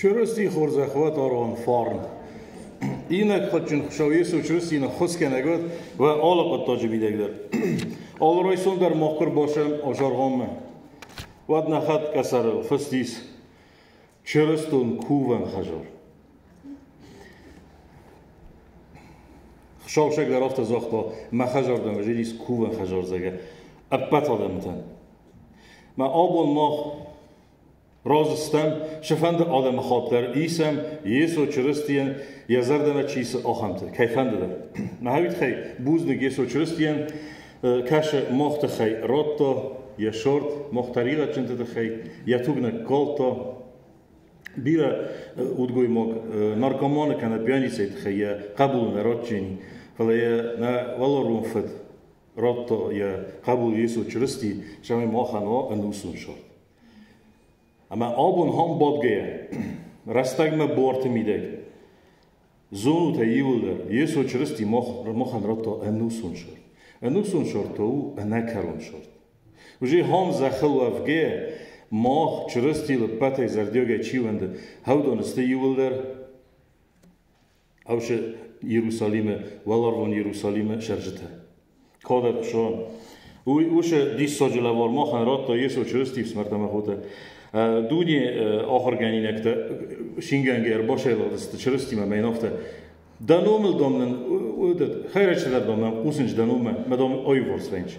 Чырысти хорзӕх уӕд арон фарн. Иннӕ хъуыдджын Хуыцау Йесо Чырысти ныххуысгӕнӕг уӕд уӕ алы хъуыддаджы мидӕг дӕр. Алы райсом дӕр мах куы рбасӕм азаргъоммӕ, уӕд нӕ хатт къӕсӕрыл фыст ис Чырыстон кувӕн хӕдзар. Хуыцаусӕг дӕр афтӕ загъта, мӕ хӕдзар дӕм ис кувӕн хӕдзар, зӕгъгӕ, ӕппӕт адӕмтӕн. Мӕ абон мах Разы стӕм, цыфӕнды адӕмыхатт дӕр исӕм Йесо Чырыстийӕн йӕ зӕрдӕмӕ чи исы, ахӕмты, кӕйфӕнды дӕр. Мӕ тыххӕй бузныг Йесо Чырыстийӕн, кӕсы мах тыххӕй радта йӕ сорт, мах тӕригъӕдджынты тыххӕй йӕ туг ныккалдта. Бирӕ удгоймаг наркоманы кӕнӕ пьяницӕйы тыххӕй йӕ хъӕбулы нӕ ратджени, фӕлӕ йӕ нӕ уӕларвон фыд радта йӕ хъӕбул Йесо Чырысти, цӕмӕй махӕн уа ӕнусон сорт. Ӕмӕ абон хам бадгӕйӕ, рӕстӕгмӕ буарты мидӕг, зонут ӕй иуылдӕр, Йесо Чырысти махӕн радта ӕнусон сорт. Ӕнусон сорт та у ӕнӕкӕрон сорт. Уже хам зӕххыл уӕвгӕйӕ, мах Чырыстийыл ӕппӕтӕй зӕрдиагӕй чи уӕнды, хӕудон сты иуылдӕр Аушы Иерусалимы, уӕларвон Иерусалимы сӕрджытӕ. Кадӕг Хуыцауӕн. Уый уыцы диссаджы лӕвар махӕн радта Йесо Чырыстийы фсымӕртӕ ӕмӕ хотӕ. Дуне ахуыргӕнинӕгтӕ шингӕнгӕ ӕрбасӕйлыгъдысты Чырыстимӕ мӕ йын афтӕ дӕ номыл дам нын хӕйрӕджытӕ дӕр дам нӕм хъусынч дӕ номмӕ, мӕ дам аиуварс вӕййынч.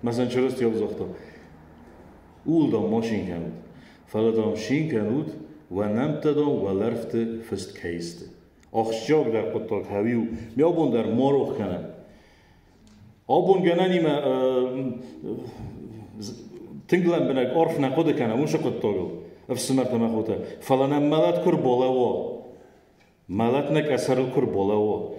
Мӕ сын Чырысти загъта, ууыл дам ма шин кӕнут, фӕлӕ дам шин кӕнут, уӕ нӕмттӕ дам уӕлӕрвты фыст кӕй сты. Ахсджиагдӕр хъуыддаг хӕуи у, ме абон дӕр ма рох кӕнӕм. Абон гӕнӕнимӕ тынг лӕмбынӕг арф нӕ хъуыды кӕнӕм уыцы хъуыддагыл, ӕфсымӕртӕ мӕ хотӕ, фӕлӕ нӕм мӕлӕт куы рбалӕууа, мӕлӕт нӕ къӕсӕрыл куы рбалӕууа,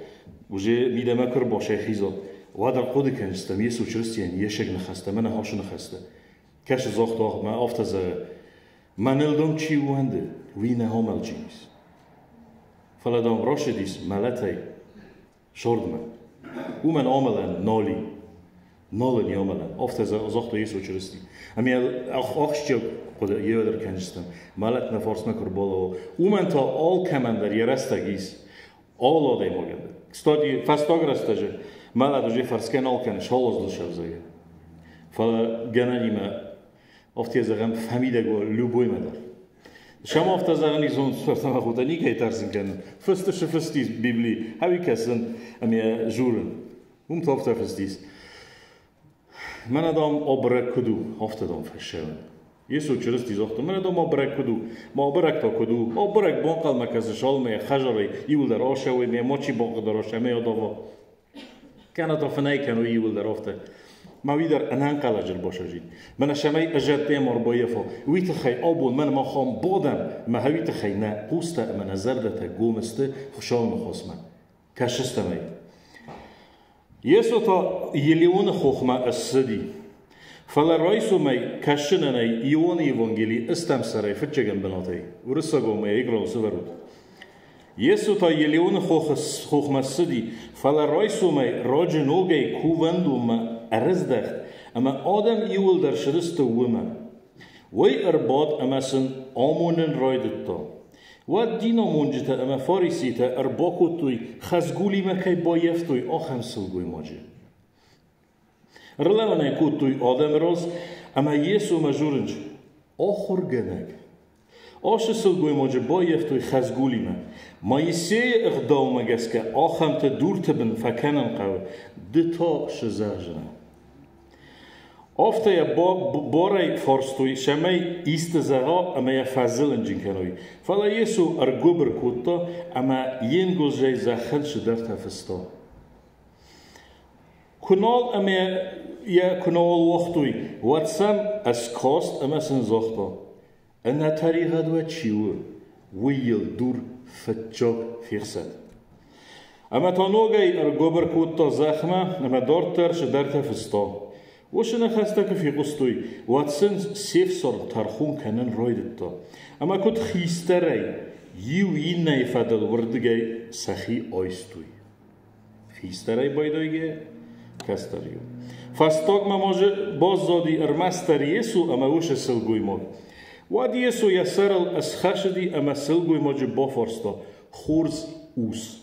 уже мидӕмӕ куы рбасӕхиза, уӕд ӕрхъуыды кӕндзыстӕм Йесо Чырыстийӕн йе сӕг ныхӕстӕ, мӕнӕ хасы ныхӕстӕ. Кӕсы загъта, мӕ афтӕ зӕгъы, мӕныл дам чи ууӕнды, уый нӕ амӕлджын ис. Фӕлӕ дам рацыдис мӕлӕтӕй сордмӕ. Уымӕн амӕлӕн нал и. Нал ын и амӕлӕн. Афтӕ загъта Йесо Чырысти. Ӕмӕ ахсджиаг хъуыды йе кӕнджыстӕм, мӕлӕт нӕ фарсмӕ куы рбалӕууа, уымӕн та алкӕмӕн дӕр йӕ рӕстӕг ис. Алы адӕймагӕн дӕр. Кстати, фӕстаг рӕстӕджы мӕлӕт уже фӕрсгӕ нал кӕны, сауаздыл сӕвзӕры. Фӕлӕ гӕнӕнимӕ афтӕ зӕгъӕм, фӕмидӕг уа любоймӕ дӕр. Сӕм афтӕ зӕгъӕн ис, зонд никӕй тӕрсын кӕнын. Фысты цы фыст ис Библи, ӕви кӕсын ӕмӕ журын. Уым та афтӕ фыст ис. Мӕнӕ, дам, абырӕг куыд у, афтӕ, дам, фӕссӕуын. Йесо Чырысти загъта, мӕнӕ, дам, абырӕг куыд у, ма абырӕг та куыд у, абырӕг банхъӕлмӕ кӕсы салмӕ, хӕзарӕй, иуылдӕр асӕуой, ме мачи банхъӕдӕр асӕ, ме адава. Кӕнӕ та фынӕй кӕной иуылдӕр афтӕ. Ма уый дӕр ӕнӕнхъӕлӕджы ӕрбасӕзид. Мӕнӕ цӕмӕй ӕзӕрдтӕ ма ӕрбаййафа, уый тыххӕй абон мӕн махӕн бадӕм, мӕ уый тыххӕй нӕ хъустӕ ӕмӕ нӕ зӕрдӕтӕ гом сты Хуыцауы ныхасмӕ. Кӕсыстӕм ӕй. Йесо та Елеоны хохмӕ ссыди. Фӕлӕ райсомӕй кӕсынӕнӕй Ионы Евангели ыстӕм сӕрӕй фыццӕгӕн бынатӕй, уырыссагау ма йӕ экраныл сӕвӕрут. Йесо та Елеоны хохмӕ ссыди, фӕлӕ райсомӕй раджы ногӕй кувӕндонмӕ ӕрыздӕхт, ӕмӕ адӕм иууылдӕр сырысты уымӕ. Уый ӕрбадт ӕмӕ сын амонын райдыдта. Уӕд динамонджытӕ ӕмӕ фарисейтӕ ӕрбакодтой, хӕзгулимӕ кӕй баййӕфтой, ахӕм сылгоймаджы. Ӕрлӕууын ӕй кодтой адӕмы раз ӕмӕ Йесомӕ дзурынц: Ахуыргӕнӕг! Ацы сылгоймаджы баййӕфтой хӕзгулимӕ. Моисейы ӕгъдаумӕ гӕсгӕ ахӕмты дурты бын фӕкӕнын хъӕуы, ды та цы зӕгъдзынӕ? Афтӕ йӕ барӕй фарстой, цӕмӕй исты зӕгъа ӕмӕ йӕ фӕзылынджын кӕной. Фӕлӕ Йесо ӕргуыбыр кодта ӕмӕ йе нгуылдзӕй зӕххыл цыдӕртӕ фыста. Куы нал ӕмӕ йӕ куы нал уагътой, уӕд сӕм ӕскаст ӕмӕ сын загъта: Ӕнӕтӕригъӕд уӕ чи у, уый йыл дур фыццаг фехсӕд. Ӕмӕ та ногӕй ӕргуыбыр кодта зӕхмӕ ӕмӕ дарддӕр цыдӕртӕ фыста. Уыцы ныхӕстӕ куы фехъуыстой, уӕд сын се фсарм тӕрхон кӕнын райдыдта. Ӕмӕ куыд хистӕрӕй, иу иннӕйы фӕдыл уырдыгӕй сӕхи айстой. Хистӕрӕй байдайгӕ, кӕстӕр-иу. Фӕстагмӕ ма баззади ӕрмӕстдӕр Йесо ӕмӕ уыцы сылгоймаг. Уӕд Йесо йӕ сӕрыл ӕсхӕцыди ӕмӕ сылгоймаджы бафарста: Хорз ус,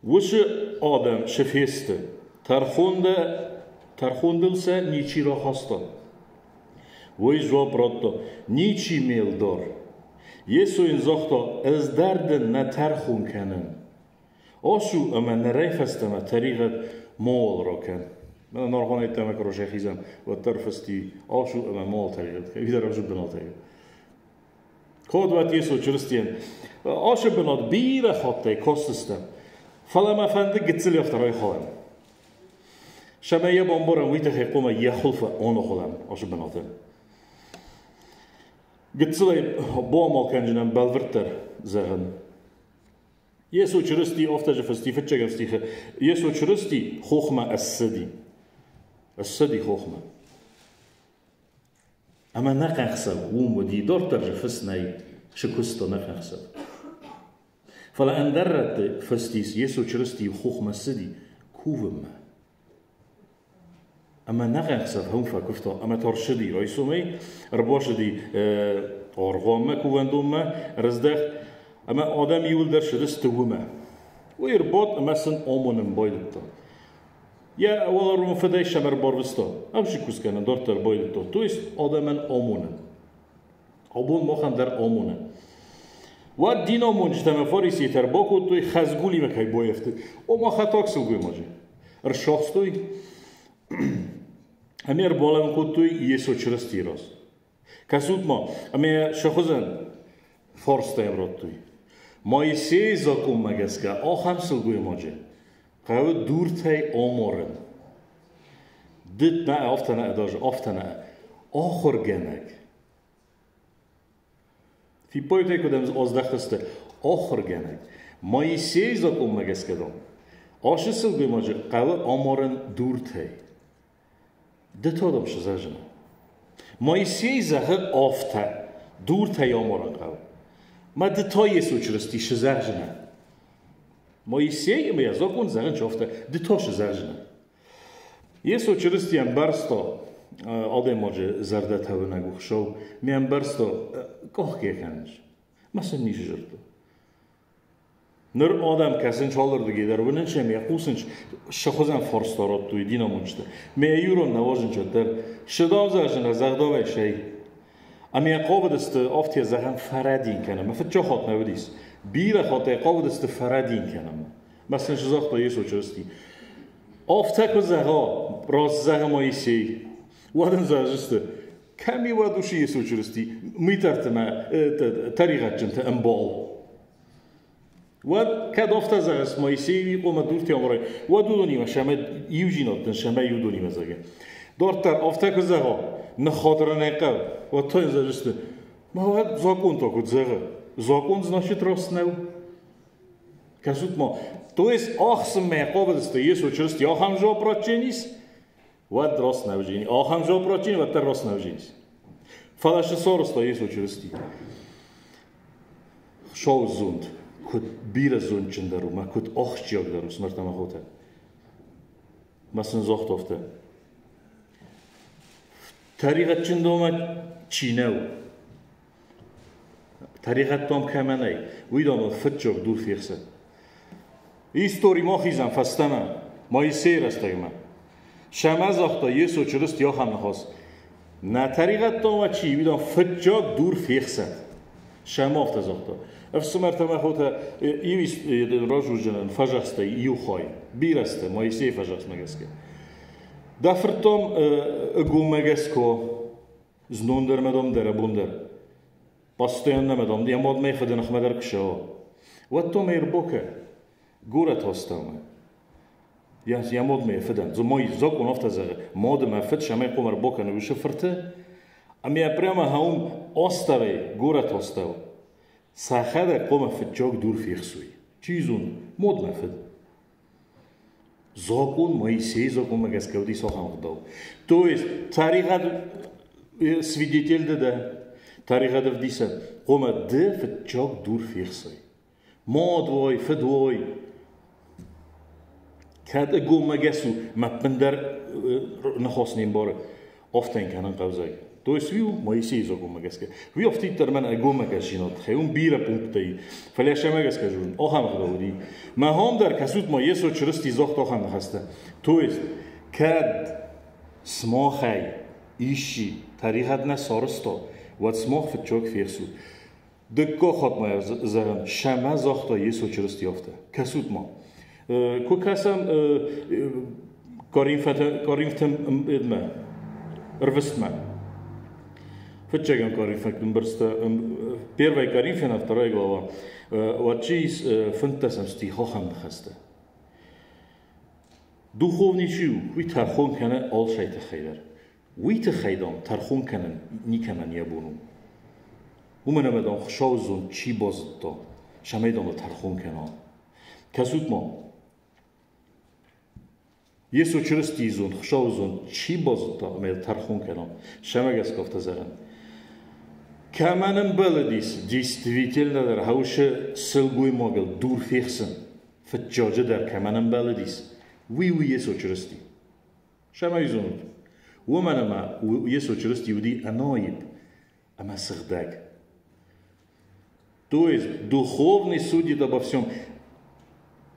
уыцы адӕм цы фесты? Тӕрхондыл сӕ ничи рахаста. Уый дзуапп радта: Ничи, ме лдар. Йесо йын загъта: Ӕз дӕр дын нӕ тӕрхон кӕнын. Ацу ӕмӕ нырӕй фӕстӕмӕ тӕригъӕд мауал ракӕн. Мӕнӕ наргъон йеддӕмӕ куы росӕхизӕм, уӕддӕр фысти ацу ӕмӕ мауал тӕригъӕд кӕн. Уый дӕр ӕвзӕр бынатӕй. Код уӕд Йесо Чырыстийӕн ацы бынат бирӕ хаттӕй кастыстӕм, фӕлӕ мӕ фӕнды гыццыл афтӕ райхалӕм. Цӕмӕй йӕ бамбарӕм, уый тыххӕй хъуамӕ йӕ хуылфы аныгъуылӕм ацы бынаты. Гыццылӕй баамал кӕнджынӕн бӕлвырддӕр зӕгъын. Йесо Чырысти афтӕ же фысти фыццӕгӕм стихы. Йесо Чырысти хохмӕ ӕссыди. Ӕссыди хохмӕ. Ӕмӕ нӕ ӕхсӕв уым уыди, дарддӕр же фыс нӕй, шы куыста нӕ ӕхсӕв. Фӕлӕ ӕндӕр рӕтты фыст ис, Йесо Чырысти хохмӕ ссыди кувынмӕ. Ӕмӕ нӕ ӕхсӕв уым фӕкуывта ӕмӕ та рсыди райсомӕй, ӕрбацыди аргъуанмӕ, кувӕндонмӕ, ӕрыздӕхт, ӕмӕ адӕм иуылдӕр сыдысты уымӕ. Уый ӕрбадт ӕмӕ сын амонын байдыдта. Йӕ уӕларвон фыдӕй сӕм ӕрбарвыста. Ӕвзыккуыст кӕнын дарддӕр байдыдта. То есть адӕмӕн амонын. Абон махӕн дӕр амоны. Уӕд динамонджытӕ ӕмӕ фарисейтӕ ӕрбакодтой, хӕзгулимӕ кӕй байӕфтыд, ома хӕтаг сылгоймаджы. Ӕрсагътой ӕмӕ ӕрбалӕууын кодтой Йесо Чырыстийы раз. Кӕсут-ма, ӕмӕ сӕ хуызӕн фарстайӕн радтой. Моисейы закъонмӕ гӕсгӕ ахӕм сылгоймаджы хъӕуы дуртӕй амарын. Ды нӕ афтӕ нӕ даже афтӕ нӕ ахуыргӕнӕг. Фиппайдтай, куыд ӕм аздӕхтысты ахуыргӕнӕг. Моисейы закъонмӕ гӕсгӕ дам, ацы сылгоймаджы хъӕуы амарын дуртӕй. Ды та дам сызӕзына. Моисей зӕгъы афтӕ, дуртӕй амарын хъӕуы. Мӕ ды та Йесо Чырысти сызӕгъзынӕ. Моисей ӕмӕ йӕ закъон зӕгъынц афтӕ, ды та сызӕгъзынӕ. Йесо Чырысти ӕмбӕрста адӕймаджы зӕрдӕтӕвынӕг у Хуыцау, ме ӕмбӕрста, къахгӕ кӕныс. Мӕ сын ницы зыдта. Ныр адӕм кӕсынц алырдыгӕй дӕр, уынынц ӕмӕ хъусынц, цы хуызӕн фарста радтой динамонджытӕ. Мӕ иурон нӕуазынч уӕддӕр сыдавзӕрзын ӕзӕгъдауӕй сӕй. Ӕмӕ хъавыдысты афтӕ зӕгъӕм фӕрӕдин кӕнын. Мӕ фыццаг хатт нӕ уыдис. Бирӕ хатт ӕй хъавыдысты фӕрӕдин кӕнынмӕ. Мӕ сын загъта Йесо Чырысти. Афтӕ куы зӕгъа, раст зӕгъы Моисей, уӕд ын зӕгъдзысты, кӕм и уӕд уыцы Йесо Чырысти, мыйтӕртымӕ тӕригъӕдджынты ӕмбал. Уӕд кӕд афтӕ зӕгъыс, Моисейы хъуамӕ дуртӕ амарай, уӕд уыдонимӕ сӕмӕ иудзинад дын сӕмӕ уыдонимӕ зӕгъы. Дарддӕр афтӕ куы зӕгъа, ныххатыр ын ӕй хъӕуы, уӕд та йын зӕгъдзысты, ма уӕд закъон та куыд зӕгъы? Закъон значит раст нӕу. Кӕсут-ма, то есть ахсынмӕ хъавыдысты Йесо Чырысти ахӕм жуапп ратдженис, уӕд раст нӕ уыдзӕни. Ахӕм жуапп ратджени, уӕддӕр раст нӕ уыдзӕнис. Фӕлӕ цы сарӕзта Йесо Чырысти? Хуыцауы зонд куыд бирӕ зондджындӕр у, мӕ куыд ахсджиагдӕр у смӕртӕ мӕ хотӕ. Мӕ сын загъта афтӕ. Тӕригъӕдджын домӕ чи нӕу, тӕригъӕддон кӕмӕ нӕй, уый домыл фыццаг дур фехсӕд. Истори ма хизӕн фӕстӕмӕ, Моисейы рӕстӕгмӕ. Сӕмӕ загъта Йесо Чырысти ахӕм ныхас: Нӕ тӕригъӕддонмӕ чи, уый дам фыццаг дур фехсӕд. Сӕмӕ афтӕ загъта. Ӕфсымӕртӕ мӕ хотӕ, иу разурджынӕн фӕзӕхстӕй иу хай, бирӕ сты Моисейы фӕзӕхстмӕ гӕсгӕ. Дӕ фырттӕм ӕгоммӕ гӕсгӕ знон дӕр мӕ дам дӕр, абон дӕр. Постоянно мӕ дам, йӕ мад мӕ фыды ныхмӕ дӕр куы сӕуа. Уӕд то мӕ ӕрбакӕ горӕт астӕумӕ. Йӕ мад мӕ фыдӕн. Мой закъон афтӕ зӕгъы, мады мӕ фыд сӕмӕй хъом ӕрбакӕны уыцы фырты, ӕмӕ йӕ прямо хауым астӕуӕй, горӕт астӕу. Сӕхӕдӕг хъуамӕ фыццаг дур фехсой. Чи зоны, мад мӕ фыд. Закъон Моисейы закъонмӕ гӕсгӕ уыди цахӕм ӕгъдау. То есть тӕригъӕд свидетель ды дӕ, тӕригъӕд ӕвдисӕн, хъуамӕ ды фыццаг дур фехсай. Мад уой, фыд уой, кӕд ӕгоммӕгӕс у, мӕ ӕппындӕр ныхас не мбары, афтӕ йын кӕнын хъӕудзӕг. То есть уый у Моисейы закъонмӕ гӕсгӕ. Уый афтиддӕр мӕн ӕгоммӕгӕсдзинад тыххӕй, уым бирӕ пункттӕ и. Фӕлӕ сӕмӕ гӕсгӕ зонын, ахӕм ӕгъдау уыди. Мӕ хом дӕр кӕсут ма Йесо Чырысти загъта ахӕм ныхӕстӕ. То есть, кӕд сымахӕй исчи тӕригъӕд нӕ сарызта, уӕд сымах фыццаг фехсут. Дыккаг хатт ма зӕгъӕм, сӕмӕ загъта Йесо Чырысти афтӕ. Кӕсут ма. Куы кӕсӕм Коринфтӕм ӕрвыстмӕ. Фыццагӕм Коринфӕгты ӕмбырдтӕ, Первая Коринфянам, вторая глава, уӕд чи ис фынддӕсӕм стих ахӕм ныхӕстӕ. Духовный чи у, уый тӕрхон кӕны алцӕй тыххӕй дӕр. Уый тыххӕй, дам, тӕрхон кӕнын никӕмӕн йӕ бон у. Уымӕн ӕмӕ, дам, Хуыцауы зонд чи базыдта, цӕмӕй, дам, тӕрхон кӕна. Кӕсут-ма, Йесо Чырыстийы зонд, Хуыцауы зонд чи базыдта ӕмӕ йыл тӕрхон кӕна, сӕмӕ гӕсгӕ афтӕ зӕгъӕн. Кӕмӕн ӕмбӕлыдис действительно дӕр хӕусы сылгоймагыл дур фехсын, фыццаджы дӕр кӕмӕн ӕмбӕлыдис, уый у Йесо Чырысти. Цӕмӕй зонут? Уымӕн ӕмӕ Йесо Чырысти уыди ӕнаипп ӕмӕ сыгъдӕг. То есть духовный судит обо всем.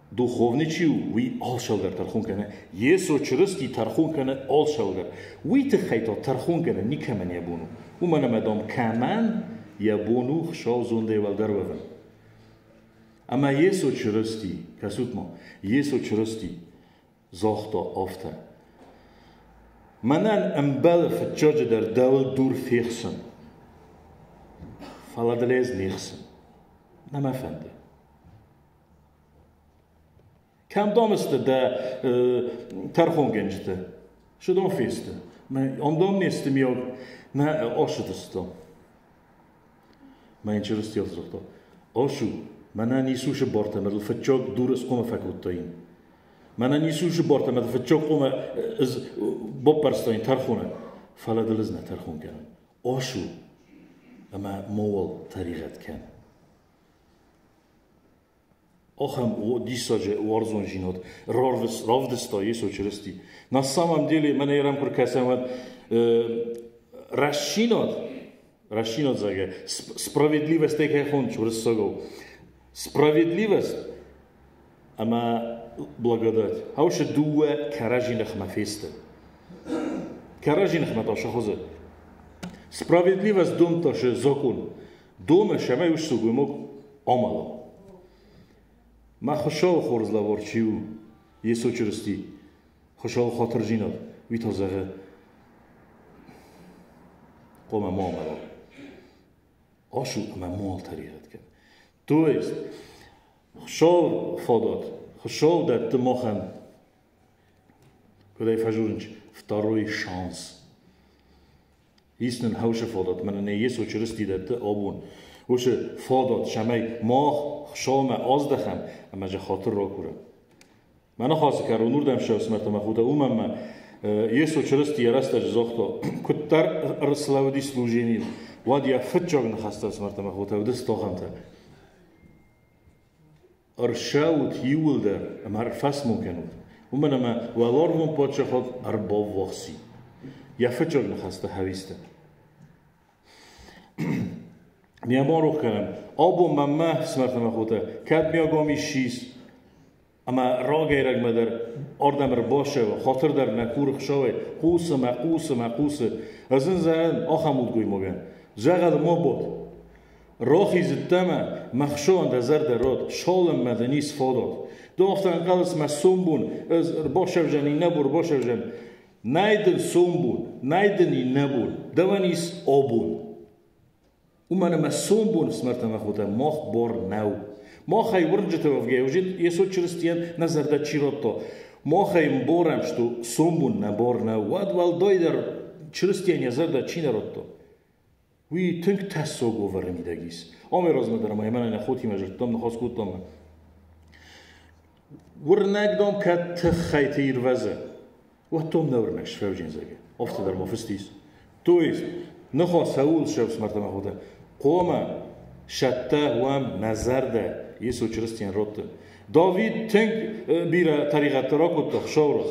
Духовный чи у, уый алцӕуыл тӕрхон кӕны. Йесо Чырысти тӕрхон кӕны алцӕуыл. Уый тыххӕй та тӕрхон кӕнын никӕмӕн йӕ бон у. Уымӕн ӕмӕ, дам, кӕмӕн йӕ бон у Хуыцауы зондӕй уӕлдӕр уӕвын. Ӕмӕ Йесо Чырысти, кӕсут-ма, Йесо Чырысти загъта афтӕ: Мӕнӕн ӕмбӕлы фыццаджыдӕр дӕуыл дур фехсын, фӕлӕ дыл ӕз не хсын. Нӕ мӕ фӕнды. Кӕм дам сты дӕ тӕрхонгӕнджытӕ? Цы дам фесты? Ам дам не сты, мийаг нӕ ацыдысты. Мӕ йын Чырысти афтӕ загъта: Ацу, мӕнӕн Иисусы бартӕ мӕ дыл фыццаг дуры схъомӕ фӕкодтаин. Мӕнӕн Иисусы бартӕ мӕ дыл фыццаг хъомӕ ӕз баппӕрстаин тӕрхоны, фӕлӕ дыл ӕз нӕ тӕрхон кӕнын. Ацу ӕмӕ мауал тӕригъӕд кӕн. Ахӕм диссаджы уарзондзинад равдыста Йесо Чырысти. На самом деле, мӕнӕ йӕм куы ркӕсӕм, уӕд рӕстдзинад, рӕстдзинад, зӕгъгӕ, справедливость кӕй хоныс уырыссагау, справедливость ӕмӕ благодать. Хаусы дыууӕ кӕрӕдзи ныхмӕ фесты. Кӕрӕдзи ныхмӕ та сӕ Справедливость домта шы закон. Домы, цӕмӕй ус сылгоймаг амӕла. Мӕ Хуыцауы хорз лӕвар чи у, Йесо Чырысти, Хуыцауы хатырдзинад, уый та зӕгъы, хъуамӕ ма амӕла. Ацу ӕмӕ ма тӕригъӕд кӕн. То есть, Хуыцау фадат, Хуыцау дӕтты махӕн, куыд ӕй фӕзурынц, второй шанс. Ис нын хӕусы фадат, мӕнӕ нӕ Йесо Чырысти дӕтты абон уыцы фадат, цӕмӕй мах Хуыцаумӕ аздӕхӕм ӕмӕ дзы хатыр ракурӕм. Мӕ ныхасы кӕрон уырдӕм сӕвзмӕрдта мӕ хотӕ, уымӕн ӕмӕ Йесо Чырысти йӕ рӕстӕджы загъта, куыддӕр ӕрслӕууыди служенийыл, уӕд йӕ фыццаг ныхӕстӕ ӕфсымӕртӕ мӕ хотӕ уыдысты ахӕмтӕ. Ӕрцӕут иууылдӕр ӕмӕ ӕрфӕсмон кӕнут, уымӕн ӕмӕ уӕларвон паддзахад ӕрбаввахс и. Йӕ фыццаг ныхӕстӕ хӕристы. Ме ма рох кӕнӕм, абон мӕнмӕ, ӕфсымӕртӕ мӕ хотӕ, кӕд ме агом исис, ӕмӕ рагӕй-рӕгмӕ дӕр ардӕм ӕрбацӕуы, хатыр дӕр нӕ куры Хуыцауӕй, хъусы мӕ, хъусы мӕ, хъусы. Ӕз ын зӕгъын ахӕм удгоймагӕн, зӕгъӕд ма бод, Рахизыдтӕ мӕ хсон дӕ зӕрдӕ род, цалынмӕ дын ис фадат. Ды афтӕ ӕнхъӕлыс, мӕ сомбон, ӕз ӕрбасӕвзӕн, иннӕбон ӕрбасӕвзӕн. Нӕй дын сомбон, нӕй дын иннӕбон, дӕуӕн ис абон. Уымӕн ӕмӕ сомбон ӕфсымӕртӕ мӕ хотӕ, мах бар нӕу. Махӕй уырнджыты уӕвгӕйӕ уже Йесо Чырыстийӕн нӕ зӕрдӕ чи радта, махӕй ӕмбарӕм, что сомбон нӕ бар нӕу, уӕд уӕлдайдӕр Чырыстийӕн йӕ зӕрдӕ чи нӕ радта, Уый тынг тӕссаг уавӕры мидӕг ис. Амӕй размӕ дӕр ма мӕнӕ нӕ хотимӕ дзырдтам, ныхас кодтам. Уырнӕг дам кӕд тыххӕйты ирвӕзы, уӕд дам нӕ уырнӕг сфӕвджын зӕгъы. Афтӕ дӕр ма фыст ис. То есть, ныхас цӕуыл сӕвсмӕртӕ мӕ хотӕ, хъуамӕ сӕттӕ уӕм нӕ зӕрдӕ Йесо Чырыстийӕн радты. Давид тынг бирӕ тӕригъӕдтӕ ракодта Хуыцауы раз.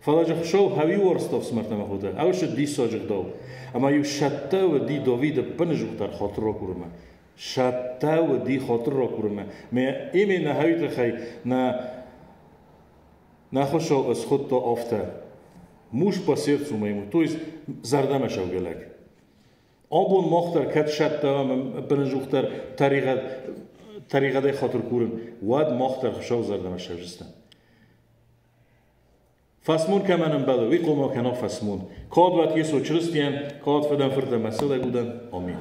Фӕлӕ же Хуыцау хӕуи уарзта ӕфсымӕртӕ ӕмӕ хотӕ, ӕвӕсты диссаджы гъдау. Ӕмӕ-иу сӕттӕ уыди Давиды быныжухтар хатыр ракурынмӕ. Сӕттӕ уыди хатыр ракурынмӕ. Ме именно хӕуи тыххӕй нӕ нӕ Хуыцау ысхуыдта афтӕ. Муж по сердцу моему, то есть зӕрдӕмӕ цӕугӕ лӕг. Абон мах дӕр кӕд сӕттӕ ӕмӕ быныжухтар тӕригъӕд тӕригъӕдӕй хатыр курын, уӕд мах дӕр Хуыцауы зӕрдӕмӕ ссӕудзыстӕм. Фӕсмон кӕмӕн ӕмбӕлы, уый хъомыл кӕна фӕсмон. Кад уӕд Йесо Чырыстийӕн, кад Фыдӕн, Фырт ӕмӕ Сыгъдӕг Удӕн. Амин.